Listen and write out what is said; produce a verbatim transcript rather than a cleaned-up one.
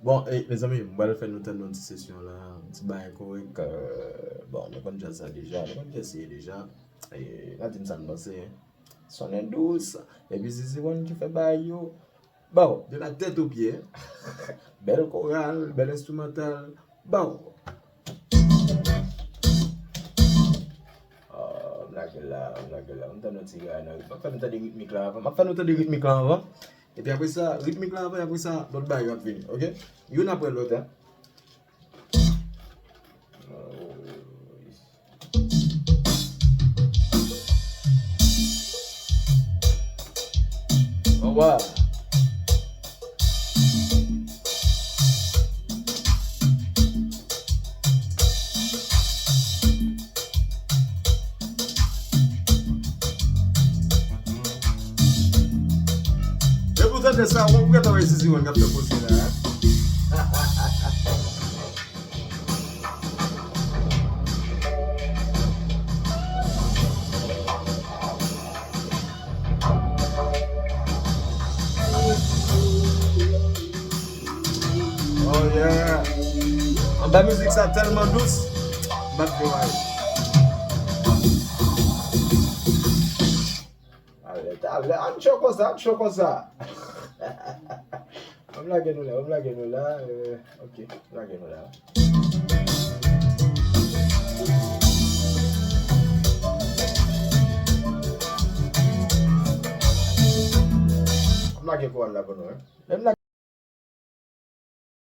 Bon, e, mezanmi, m pral fè nou tann yon ti sesyon la, yon ti bagay korèk. Euh, bon, nou konn djaz sa deja, nou konn djaz sa deja. E, n a di m sa n panse. Sonnen dous, epi Zizi One ki fè bagay yo. Bon, de la tèt o pye. Bèl koral, bèl enstrimantal. Bon. Ah, m lage la, m lage la. M tann yon ti gay nan ritm. M ap fè nou tande ritmik la avan. M ap fè nou tande ritmik la avan. Epi apre sa, ritmik la avan, apre sa, lòt bagay yo ap vini, oke? Youn apre lòt, hein. Oh, wow. Depi w tande sa, w gentan wè Zizi One k ap fè poze la, hein? Oh yeah. Anba mizik sa tèlman dous. M ap veye. Ale, ale, an cho konsa, an cho konsa. Ban m lage nou la, ban m lage nou la. Euh, ok, ban m lage nou la. Ban m lage koral la pou nou, hein. Lè m